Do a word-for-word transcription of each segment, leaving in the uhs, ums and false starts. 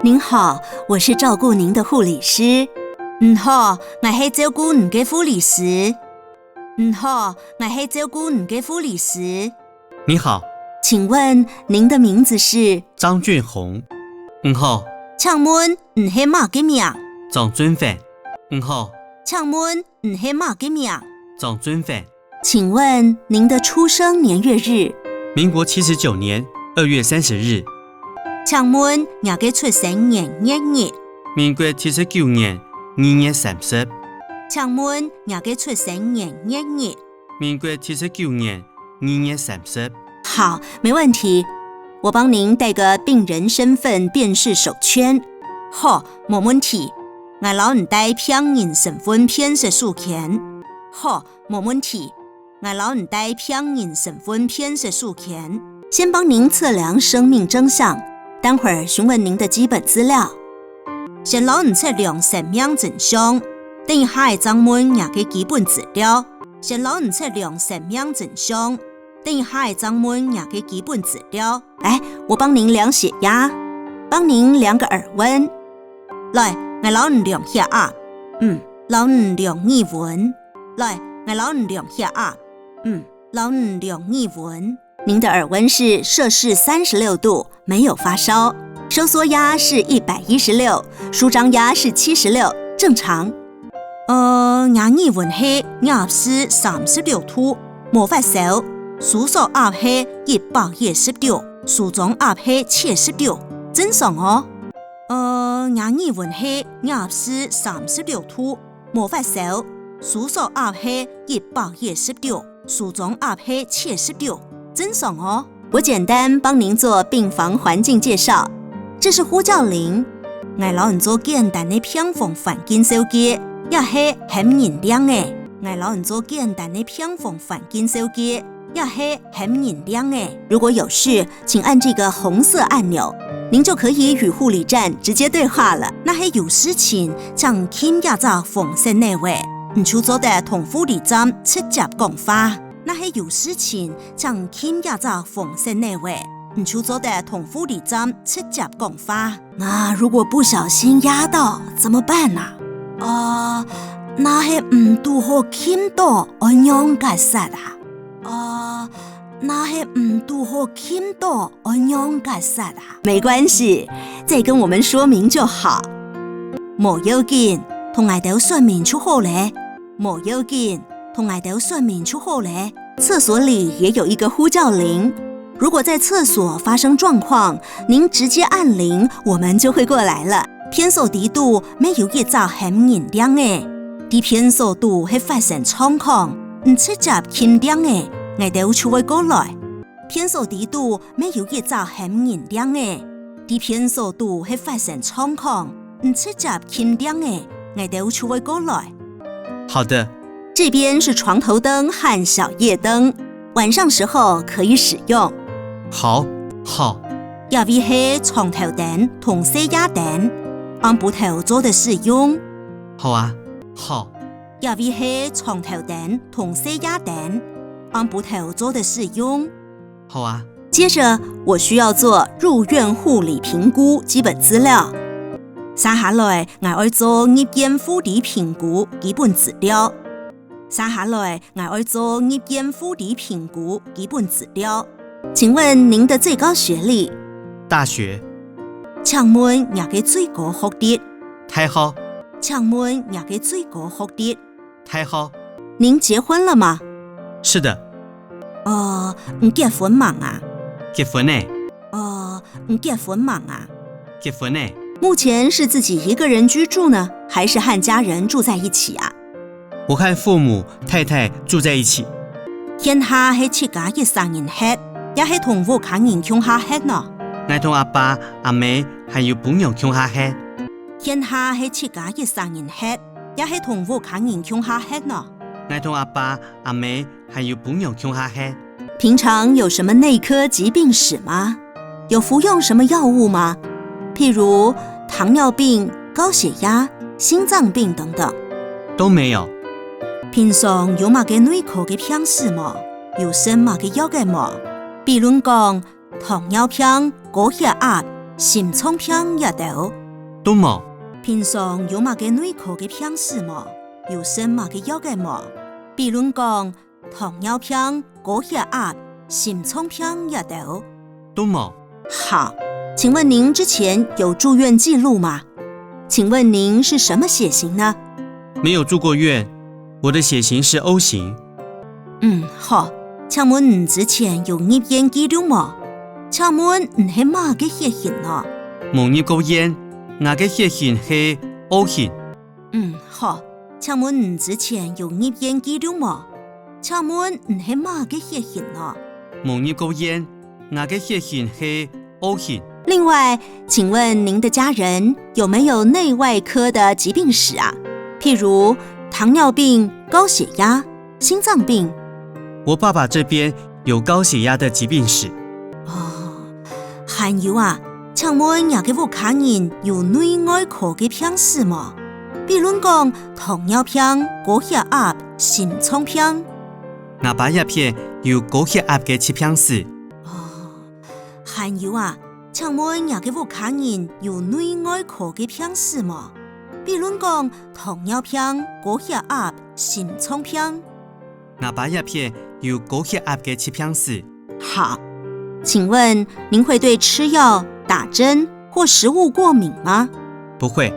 您好，我是照顾您的护理师。你好，𠊎係照顧你个護理師。你好，𠊎係照顧你个護理師。你好，请问您的名字是？张俊宏。你好，请问你係麼个名？张俊宏。你好，请问你係麼个名？张俊宏。请问您的出生年月日？民国七十九年二月三十日。请问你个出生年月日？民国七十九年二月三十。请问你个出生年月日？民国七十九年二月三十。好，没问题。我帮您带个病人身份辨识手圈。好，无问题。𠊎摎你带病人身份辨识手圈。好，无问题。 𠊎摎你帶病人身份辨識手圈。先帮您测量生命征象，待會兒詢問您的基本资料。先摎你測量生命征象，等一下正問若个基本资料。先摎你測量生命征象，等一下正問若个基本资料。来，我帮您量血压，帮您量个耳温。来，𠊎摎你量血压。嗯，摎你量耳温。来，𠊎摎你量血压。嗯， 摎你量耳温。您的耳温是摄氏三十六度，没有发烧。收缩压是一百一十六，舒张压是七十六，正常。呃，若耳温係攝氏三十六度，無發燒。收縮壓係一百一十六，舒张壓係七十六，正常哦。呃，若耳温係攝氏三十六度， 無發燒，收縮壓係一百一十六，舒張壓係七十六，正常哦。我简单帮您做病房环境介绍，这是呼叫铃。𠊎摎你做简单个病房环境紹介，這係喊人鈴仔。𠊎摎你做简单个病房环境紹介，這係喊人鈴仔。如果有事， 请按这个红色按钮，您就可以与护理站直接对话了。若係有事情，請撳這隻紅色按鈕仔，你就做得同護理站直接講話。若係有事情，請撳這隻紅色按鈕仔，你就做得同護理站直接講話。那如果不小心压到怎么办啊？啊，若係毋堵好撳到，愛仰結煞啊？啊， 若係毋堵好撳到，愛仰結煞啊？没关系，再跟我们说明就好。無要緊，同𠊎兜說明就好咧。無要緊，同𠊎兜說明就好咧。厕所里也有一个呼叫铃，如果在厕所发生状况，您直接按铃，我们就会过来了。 便所底肚乜有一隻喊人鈴仔，在便所肚係發生狀況，你直接撳鈴仔，𠊎兜就會過來。便所底肚乜有一隻喊人鈴仔，在便所肚係發生狀況，你直接撳鈴仔，𠊎兜就會過來。好的，这边是床头灯和小夜灯，晚上时候可以使用。好，好。這位係床頭燈同細夜燈，暗晡頭做得使用。好啊，好。這位係床頭燈同細夜燈，暗晡頭做得使用。好啊。接着，我需要做入院护理评估基本资料。續下來，𠊎愛做入院護理评估基本资料。續下來，𠊎愛做入院護理评估基本资料。请问您的最高学历？大学。请问若个最高学历？大学。请问若个最高学历？ 大学。您结婚了吗？是的。哦，你结婚吂啊？结婚了。哦，你结婚吂啊？结婚了。目前是自己一个人居住呢，还是和家人住在一起啊？我和父母、太太住在一起。現下係自家一儕人歇，也係同屋下人共下歇呢？𠊎同阿爸、阿姆還有餔娘共下歇。現下係自家一儕人歇， 也係同屋下人共下歇呢？𠊎同阿爸、阿姆還有餔娘共下歇。平常有什么内科疾病史吗？有服用什么药物吗？譬如糖尿病、高血压、心脏病等等。都没有。平常有麼个内科个病史無？有食麼个藥个無？比論講， 糖尿病、高血壓、心臟病這兜。都無。平常有麼个內科个病史無？有食麼个藥仔無？比論講，糖尿病、高血壓、心臟病這兜。都無。好，請問您之前有住院記錄嗎？請問您是什麼血型呢？沒有住過院，我的血型是O型。嗯，好，請問你之前有入院記錄無？請問你係麼个血型呢？無入過院，𠊎个血型係O型。嗯，好，請問你之前有入院記錄無？請問你係麼个血型呢？無入過院，𠊎个血型係O型。另外，請問您的家人有沒有內外科的疾病史啊？譬如糖尿病、高血壓、心臟病。我爸爸這邊有高血壓的疾病史。哦，還有啊，請問若个屋下人有內外科个病史無？比論講糖尿病、高血壓、心臟病。𠊎爸這片有高血壓个疾病史。哦，還有啊，請問若个屋下人有內外科个病史無？比論講糖尿病、高血壓、心臟病。 𠊎爸這片有高血壓个疾病史。好，請問您會對吃藥、打針或食物過敏嗎？不會。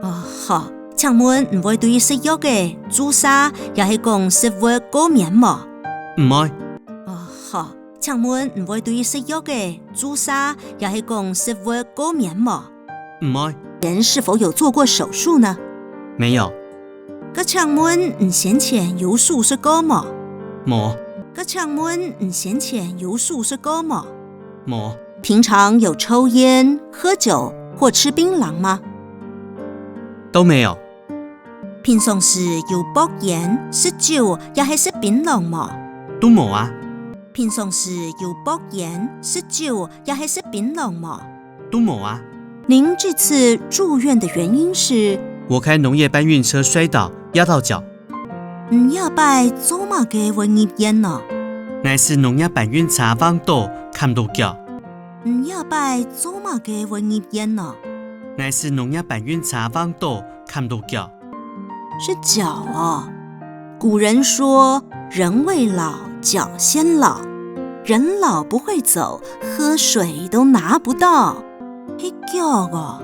哦，好，請問你會對食藥个、注射，也係講食物過敏無？毋會。哦，好，請問你會對食藥个、注射，也係講食物過敏無？毋會。人是否有做過手術呢？沒有。 該請問你先前有手術過無？無。該請問你先前有手術過無？無。平常有抽菸、喝酒或吃檳榔嗎？都沒有。平常時有啵菸、食酒也係食檳榔無？都無啊。平常時有啵菸、食酒也係食檳榔無？ 都無啊。您這次住院的原因是？我開農業搬運車摔倒，壓到腳。你這擺做麼个會入院呢？𠊎駛農業搬運車橫倒，崁著腳。你這擺做麼个會入院呢？𠊎駛農業搬運車橫倒，崁著腳。 是腳哦。古人說，人未老，腳先老。人老不會走，喝水都拿不到。係腳哦。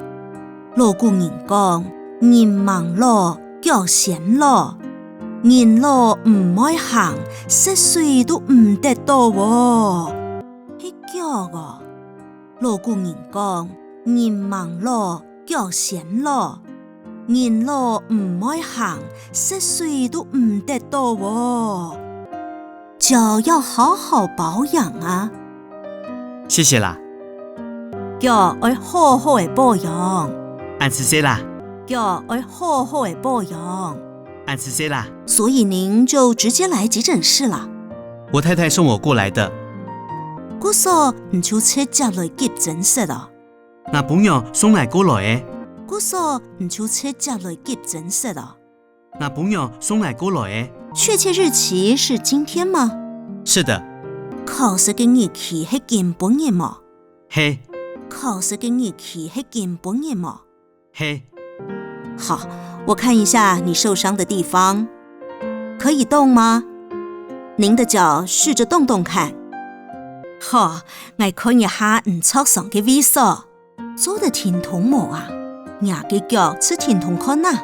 老古人講，人吂老，腳先老。人老毋會行，食水都毋得到哦。係腳哦。老古人講，人吂老， 腳先老。人老毋會行，食水都毋得到哦。腳要好好保養啊。謝謝啦。腳愛好好个保養。恁仔細啦。腳愛好好个保養。恁仔細啦。所以您就直接來急診室了。我太太送我過來的。故所你就直接來急診室了。 𠊎餔娘送𠊎過來个。故所你就直接來急診室了。𠊎餔娘送𠊎過來个。確切日期是今天嗎？是的。確實个日期係今晡日無？係。確實个日期係今晡日無？係。好，我看一下你受傷的地方。可以動嗎？您的腳試著動動看。好，𠊎看一下你著傷个位所。 做得停動無啊？若个腳試停動看啊。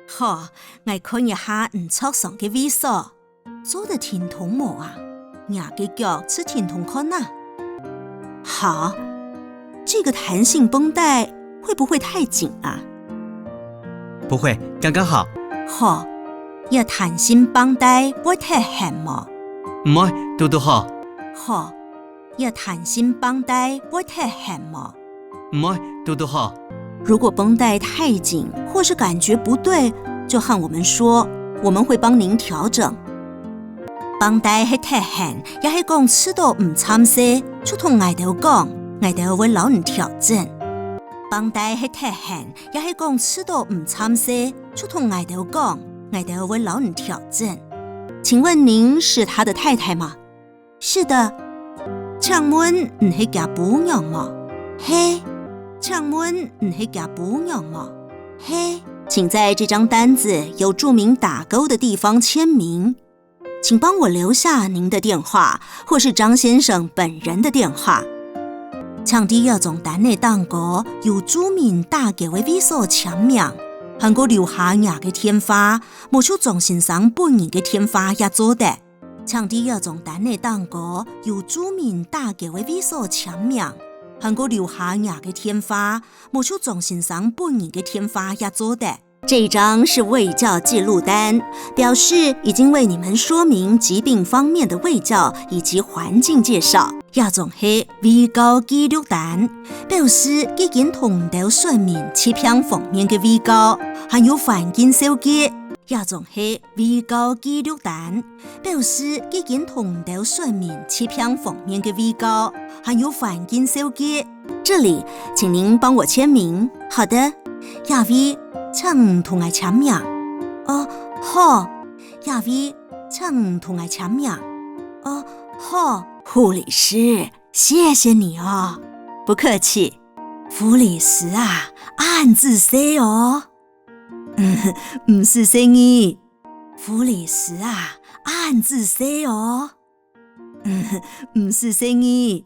好，𠊎看一下你著傷个位所。做得停動無啊？若个腳試停動看啊。好，這個彈性繃帶會不會太緊啊？不會，剛剛好。好，這彈性繃帶會忒絚無？毋會，堵堵好。好， 這彈性繃帶會忒絚無？毋會，堵堵好。如果繃帶太緊或是感覺不對，就和我們說，我們會幫您調整。繃帶係忒絚，也係講試著毋參細，就同𠊎兜講，𠊎兜會摎你調整。繃帶係忒絚，也係講試著毋參細，就同𠊎兜講，𠊎兜會摎你調整。請問您是他的太太嗎？ 是的。請問你係厥餔娘無？係。請問你係厥餔娘無？係。請在這張單子有註明打勾的地方簽名。請幫我留下您的電話，或是張先生本人的電話。請在這張單仔頂高有註明打勾个位所簽名，還過留下若个電話，無就張先生本人个電話也做得。請在這張單仔頂高有註明打勾个位所簽名，還過留下若个電話，無就張先生本人个電話也做得。這一張是衛教記錄單，表示已經為你們說明疾病方面的衛教以及環境介紹。這張係衛教記錄單，表示已經同你兜說明疾病方面个衛教，還有環境紹介。這張係衛教記錄單，表示已經同你兜說明疾病方面个衛教，還有環境紹介。這裡，請您幫我簽名。好的。這位，請你同𠊎簽名。哦，好。這位，請你同𠊎簽名。哦，好。護理師，謝謝你哦。不客氣。護理師啊，恁仔細哦。毋使細義。護理師啊，恁仔細哦。毋使細義。